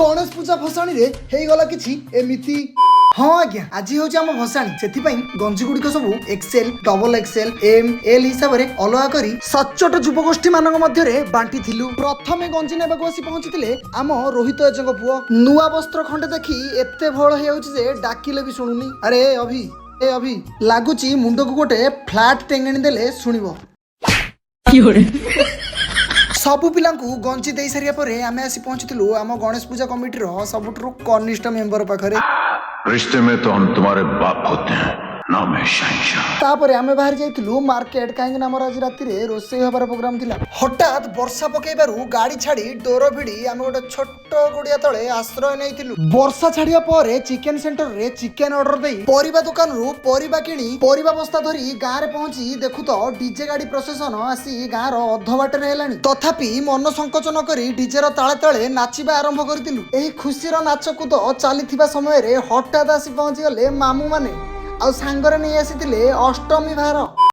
ଗଣେଶ ପୂଜା ଭସାଣିରେ ହେଇଗଲା କିଛି ଏମିତି। ହଁ ଆଜ୍ଞା, ଆଜି ହେଉଛି ଆମ ଭସାଣି। ସେଥିପାଇଁ ଗଞ୍ଜି ଗୁଡ଼ିକ ସବୁ Excel, double Excel, M, L ହିସାବରେ ଅଲଗା କରି ସଚ୍ଚୋଟ ଯୁବଗୋଷ୍ଠୀ ମାନଙ୍କ ମଧ୍ୟରେ ବାଣ୍ଟିଥିଲୁ। ପ୍ରଥମେ ଗଞ୍ଜି ନେବାକୁ ଆସି ପହଞ୍ଚିଥିଲେ ଆମ ରୋହିତ ଅଜଙ୍କ ପୁଅ। ନୂଆ ବସ୍ତ୍ର ଖଣ୍ଡେ ଦେଖି ଏତେ ଭୋଳ ହେଇଯାଉଛି ଯେ ଡାକିଲେ ବି ଶୁଣୁନି। ଆରେ ଏ ଅଭି, ଏ ଅଭି, ଲାଗୁଛି ମୁଣ୍ଡକୁ ଗୋଟେ ଫ୍ଲାଟ ଟେଙ୍ଗେଣି ଦେଲେ ଶୁଣିବ। ସବୁ ପିଲାଙ୍କୁ ଗଞ୍ଜି ଦେଇ ସାରିବା ପରେ ଆମେ ଆସି ପହଞ୍ଚିଥିଲୁ ଆମ ଗଣେଶ ପୂଜା କମିଟିର ସବୁଠାରୁ କନିଷ୍ଠ ମେମ୍ବର ପାଖରେ। रिश्ते में तो हम तुम्हारे बाप होते हैं। नाम है शहंशाह। ତାପରେ ଆମେ ବାହାରି ଯାଇଥିଲୁ ମାର୍କେଟ, କାହିଁକି ନା ଆମର ଆଜି ରାତିରେ ରୋଷେଇ ହବାର ପ୍ରୋଗ୍ରାମ ଥିଲା। ହଠାତ୍ ବର୍ଷା ପକେଇବାରୁ ଗାଡି ଛାଡି ଡୋର ଭିଡି ଆମେ ଗୋଟେ ଛୋଟ ଗଡିଆ ତଳେ ଆଶ୍ରୟ ନେଇଥିଲୁ। ବର୍ଷା ଛାଡିବା ପରେ ଚିକେନ ସେଣ୍ଟରରେ ଚିକେନ ଅର୍ଡର ଦେଇ, ପରିବା ଦୋକାନରୁ ପରିବା କିଣି, ପରିବା ବସ୍ତା ଧରି ଗାଁରେ ପହଞ୍ଚି ଦେଖୁ ତ ଡିଜେ ଗାଡି ପ୍ରସେସନ ଆସି ଗାଁର ଅଧ ବାଟରେ ହେଲାଣି। ତଥାପି ମନ ସଂକୋଚ ନ କରି ଡିଜେର ତାଳେ ତାଳେ ନାଚିବା ଆରମ୍ଭ କରିଥିଲୁ। ଏହି ଖୁସିର ନାଚକୁଦ ଚାଲିଥିବା ସମୟରେ ହଠାତ୍ ଆସି ପହଞ୍ଚିଗଲେ ମାମୁଁ ମାନେ, ଆଉ ସାଙ୍ଗରେ ନେଇ ଆସିଥିଲେ ଅଷ୍ଟମୀ ଭାର।